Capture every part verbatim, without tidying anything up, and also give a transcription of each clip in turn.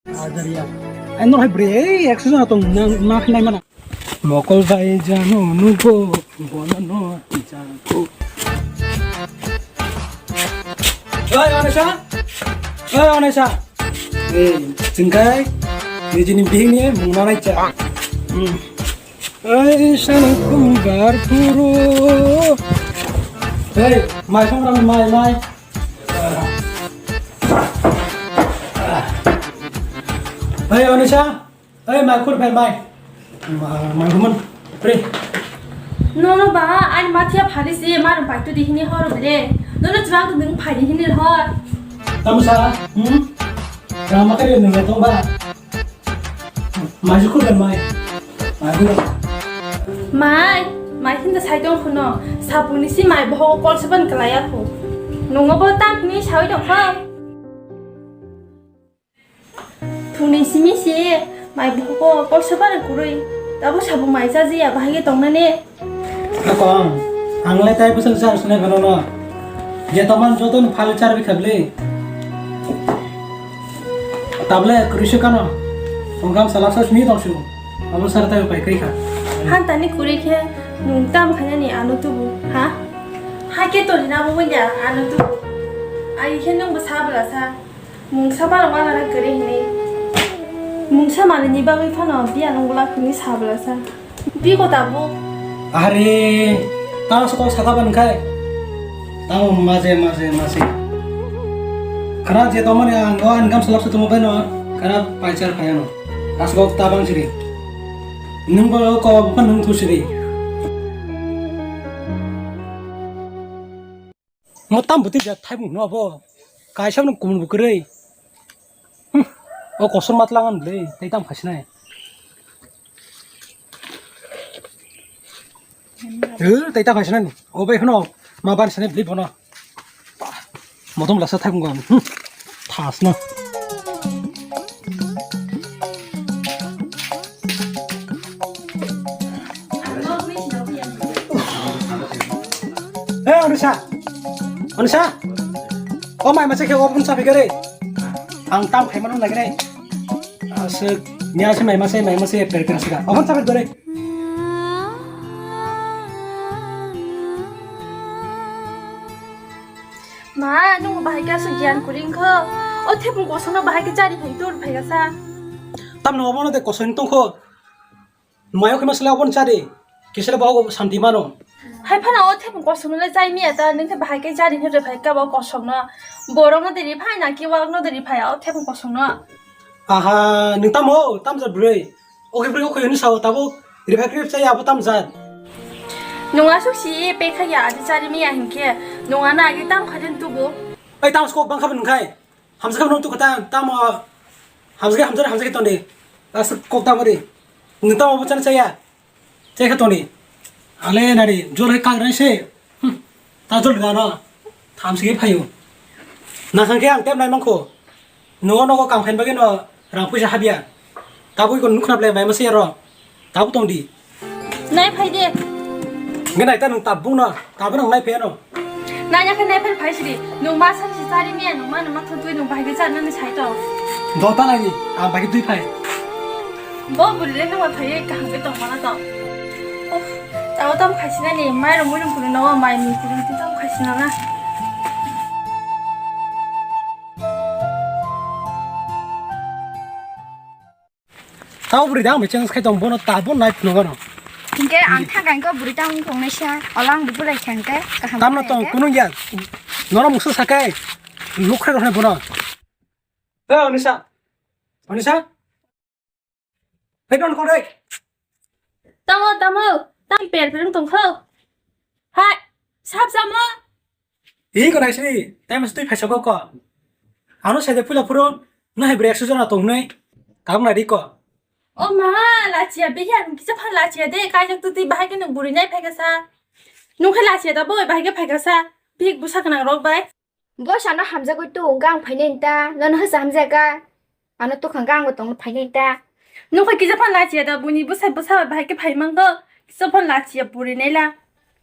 Ajaria. Ai, nor hai bre, ei, ekso jona tong, nang, nang, nang, mana. Mokol bai jano nugo, bono no jako. Oi, Onesha. Oi, Onesha. Ei, chingkai. Nijini bihini mungna nai cha. Hmm. Ei, sani kumbar puro. Ei, mai song ram mai, mai. Ei, Onisha. Ei, mai khur phai, mai. Ma, mai gumun. Pre. Nono ba, ani mathia phari si, ma rung pai tu di hini hor bile. Nono chwang tu nung phai di hini hor. Tamusa, hmm? Rama kari nung tong ba. Mai khur phai, mai. Mai khur. Mai, mai hinda sai tong khuno. Sapuni si mai boho kol saban kalaya khu. Nungo bo tam hini sawi tong kha. Thungni simi si mai bohogo kol se barang kwrwi, tabuk sabuk mai chajiya bahai khe tongnani. Hakong, ang le tai bwswk char sunai phano no. Je tongmani joto ni phal char bikha bwle. Tabuk le kwrwi se kano. Tongkam salak sa simi tongsu. Abo sar tai upai kwrwi kha. Hantani kwrwi khe nwng tam khainani ano tubu, ha? Hakhe tongni nabo wngya ano tubu. Ai khe nwng bo sa bwla sa. Mungsa bala wana na kwrwi hinwi. Mungsa manwini bagwi phano biya nung glak hinwi sa bwla sa. Biko tabuk. Are, tamo se kok saka ban khai. Tamo maje, maje, maje. Khara je tomani ang o ani gam salak se tomo bai no. Khara paichar phaya no. Aswk tabang siri. Nung bo ko ko nung tu siri. Mo tam bwtwi ja thaibung no bo. Kaisa no kumun bo kwrwi. Hmm. O kosor matlangan bwle tei tam khasinai. Eh, tei tam khasinai. O bai phano ma ban sanai bwle bono. Motom lasa thaibung gam. Hmm. Thas na. Eh, Anusha. Anusha. O mai masa khe open sa phikare. Ang tam khai mano lagi nai. Aswk, nya se mai masa, mai masa per per sika. Open sa phikare. Ma, nung bahai khe aswk giyan kwrwi wngkho. O thepung kosongno bahai khe chari phai tur phai kha sa. Tamno obono de kosong tongkho. Mayo khe masle obono chari. Kisele bo santi mano. Hai phano o thepung kosongno le chai miya ta, nung khe bahai khe chari khe phai ka bo kosongno. Borokno de ri phai na ki wakno de ri phai o thepung kosongno. Aha, nung tamo, tamjat bwrwi. Oke bwrwi oke hwnwi sao, tabuk riphakrip chaya abo tamjat. Nung aswk si pekha ya adi chari miya hinkhe, nung ano agi tam khaden tubu. Ai tam skok bang khaben nungkhai. Hamjakhe nung tukha tam, tamo hamjakhe hamjakhe hamjakhe tongdi. Aswk kok tamo di. Nung tamo bo chana chaya. Chekha tongdi. Ale nari, jol hai kagrai se. Hmm. Ta jol gano. Thamsigi phaio. Nakhang khe ang tep nai mangkho. Nogo nogo kam khain bagwi no rang puisa habya. Tabuk ikon nukhnap le mai masi aro. Tabuk tongdi. Nai phai de. Nge nai ta nung tabuk no. Tabuk nang nai phai no. Nanya khe nai phai phai sidi. Nung ma san si chari miya nung ma nung ma thon twi nung bahai khe char nani sai to. Dota nai ni. Ang bahai twi phai. Bo buri le nung ma phai kaham khe tong mana to. Of, tao tam khaisina ni, mai rong mui rong kuru no, mai ni kuru ti tam khaisina na. Tao buri dang mechang skai tong bono ta bon nai phunugano. Hingke ang thang kang ko buri tang tong naisa, olang bu bulai thang ke, kaham. Tamno tong kunung ya. Noro musu sakai. Lukre rohne bono. He Onisa. Onisa. Hei, don kore. Tamo, tamo, tam per per tong kho. Hai, sap samo. Ih, ko naisini, tai mas tui phaisa ko ko. Ano sai de pula phuro, no hai bre ekso jona tong nai. Kang na ri ko. O ma, lachia be ya, kisa phan lachia de, kai jak tu ti bahai ke nung buri nai phai ka sa. Nung khai lachia da boy, bahai ke phai ka sa. Big busa kanang rok bai. Bo sano hamjagwi tu, hwnkhe ang phainai ta, nono hwsa hamjaka. Ano tukha hwnkhe angbo tongno phainai ta. Nokha kisa phan lachia da, buini bwsa bwsa bai bahai khe phai mangkho. Kisa phan lachia puri naila.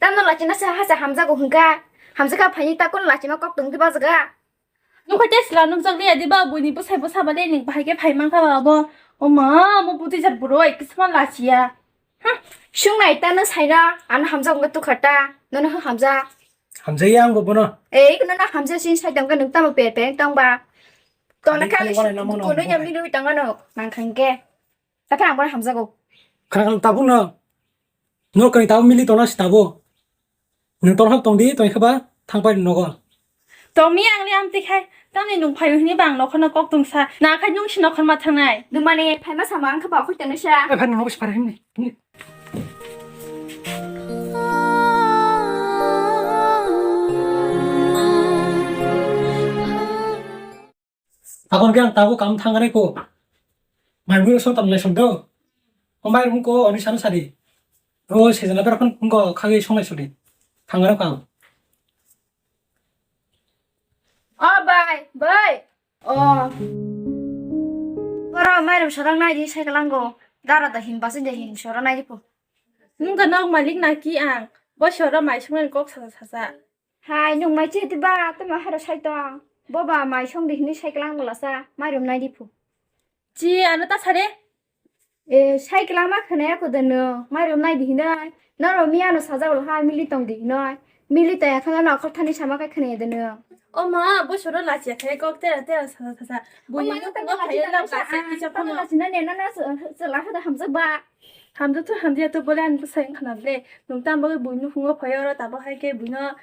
Tamno lachina se hasa hamjago hwnkha. Hamjaka phainai ta, kono lachima kok tongdi bajaga. Nukha tei sila nukjak liya di ba, buini bwsai bwsa ba le ni bahai khe phai mankha ba abo. O ma, mo butui jat bwrwi, kisma lachiya. Hm, sung nai ta no sai no, ano hamjak wngkha tukha ta, nono ha hamjak. Hamjai ang bo bono. Ei, nono hamjak sin sai tongkha, nwng tamo pe pe tong ba. Tong na kha, kono ya mi rui tong ano, nang khang khe. Taphar ang bono hamjago. Khana khana tabuk no. No kani tabuk mili tona si tabuk. Nwng torhok tong di, tong khe ba thang pai nogo. Tong mi ang le amtwi khai. Tamni nwng phai hwnwi ba ang nokhorno kok tong sa. Na khai nwng si nokhor ma thangnai. Nwng mani phai ma sama ang khe ba khoi tong sa. Ai phai nogo si phai hwnwi. Aboni khe ang tabuk kam thangani ko. Mai mui song tam lai song do. O mai rung ko oni sano sadi. O sejana beraphan ko khagwi song lai sodi. Thangani ko ang. O bai, bai. O. Boro mai rung sorang nai di sai kalango. Dara da hin basi de hin sorang nai di po. Nung da nok malik na ki ang. Bo soro mai song kok sasa sasa. Hai, nwng mai chihiti ba, tamo haro sai tong. Bo ba mai song di hinwi sai klang bwlasa, mai rum nai di phu. Chi, ano ta sare? E, sai klang ma khwnaya ko de nwng, mai rum nai di hinwi. Noro mi ano sajak lo hai, mili tong di hinwi. Mili tong ya thang ano akhol thani sama kai khwnaya de nwng. O ma, bo soro lachiya khai kok tera tera sasa sasa. O ma, buini no tamo nukhungo lachi phaiya na lak sa, lachi, tamo phano. Lachi na ne, na na, se, se la hada hamjak ba. Hamjak to hamjak to bole ani bwsai wngkha na ble. Nwng tamo bagwi buini nukhungo phaiya oro tamo hai khe buino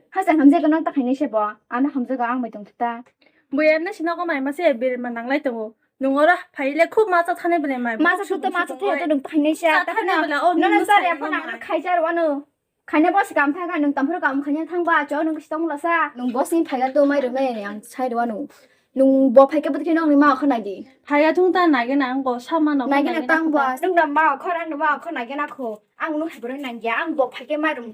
Hasan hamjak no ta khainai se bo, ano hamjak ang bai tong ta. Bo emne sino ko mai ma se berma nanglai tongo. Nung oro phaile khub ma cha thane bele mai. Ma cha sutta ma cha thaya to nung phainai se. Cha thane bele o nung sari apa na khai jar wano. Khaina bo se kam thang nung tampur kam khaina thang ba cho nung sitong la sa. Nung boss ni phaiga to mai rwnai ni ang sai wano. Nung bo phaike bwtwi nong ni ma khana di. Phaiga thung ta nai gena ang bo sama no. Nai gena tang ba. Nung da ma khor ang ma khor nai gena kho. Ang nung hai borok nangya, ang bo phaikhe mairum.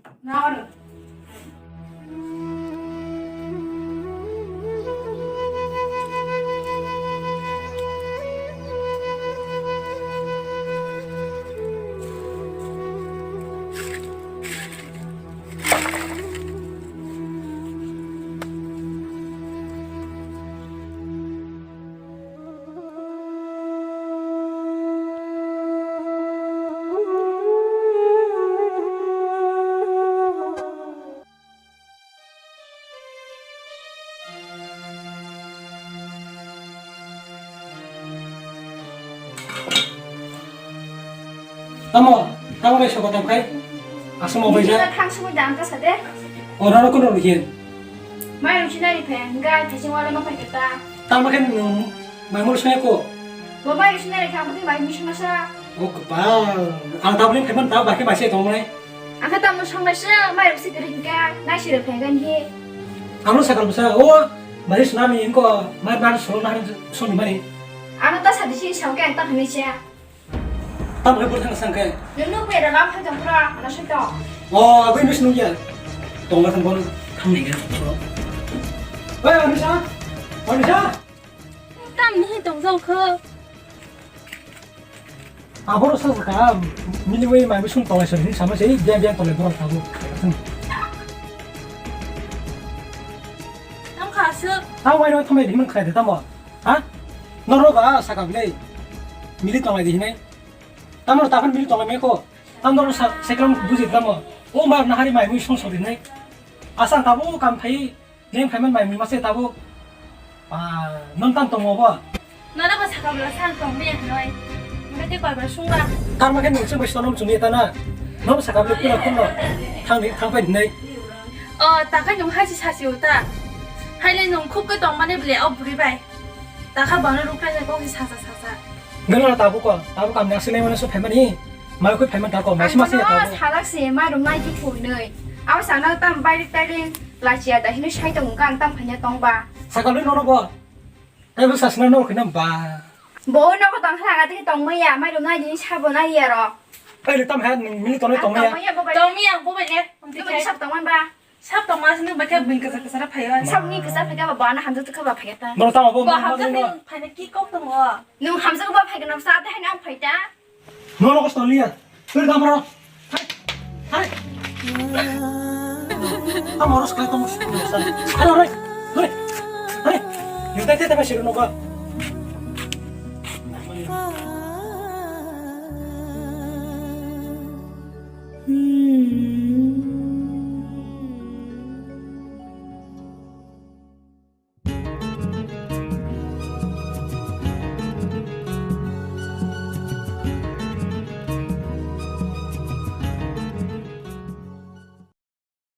Tamo, tamo bai soba tam kai? Asamo bai ja. Thang sumo jam ta sade. Ora ro kono ruhin. Mai ruchi nai phe, gai phe sing wala ma phe ta. Tamo khe nung mai mul sui ko. Bo mai ruchi nai kha budi mai mi sung sa. O kbal. Ang tabling khe man ta ba khe ba se tong nai. Ang khe tamo sung nai se mai ruchi kri ka nai si re phe gan hi. Amo sakal bsa o mai suna mi ko mai bar so na so ni mani. Ano ta sadi si sa ke ta phani se. Tam khe bwthang sang khe. Nunu pera lam phai tong pura, ano sai tong. O, abui mis nung ya. Tong la thang bon thang ni ga. Oi, Anisa. Anisa. Tam ni tong jong kho. Aboro sa ka, mili wei mai bisung tong la sa ni sama sei, dia dia tong le boro thago. Tam kha su. Tam wai no thang ni himang khai de tam bo. Ha? Norok ba sakha bwle. Mili tonglai di hinai. Tamro taphar mili tonglai mai kho. Tamro sa sekram buji tamo. O mar nahari mai mui song sori nai. Asang tabo kam phai. Neng phaiman mai mui mase tabo. Ah, non tam tongo bo. Nana ba sakha bwla sang tong me hinoi. Mete koi ba sung ba. Tam ma khe nung sung bai sonom chuni ta na. Non sakha bwle pura khun no. Thang ni thang phai nai. O, ta kha nung hai si sasi uta. Hai le nung khub ke tong mane bwle o buri bai. Takha bana rukra ne kok sasa sasa. Gana tabu ko, tabu kam nasi le mana so phaimani. Mai koi phaiman ta ko, mai si masi ya tabu. Salak se ma rum nai di koi noi. Aw sana tam bai ri tai ring. Lachi ada hinu sai tong kang tam phanya tong ba. Sakal no no bo. Tai bu sasna no khina ba. Bo no ko tang kha ati tong mai ya, mai rum nai di sa bo nai ya ro. Ai le tam ha mili tong nai tong mai ya. Tong mi yang bo bai ne. Tong mi sab tong man ba. Sab tongma sini bakhe bini kasa kasa ra phayo. Sab ni kasa phai ka ba bana hamjak tukha ba phai ta. Boro tamo bo. Ba hamjak ni phaina ki kok tongo. Nung hamjak ba phai ka nang sa ta hai nang phai ta. No no kosto liya. Pir dam ro. Hai. Hai. Amo ros kai tong. Hai hai. Hai. Tete tete sirung nogo.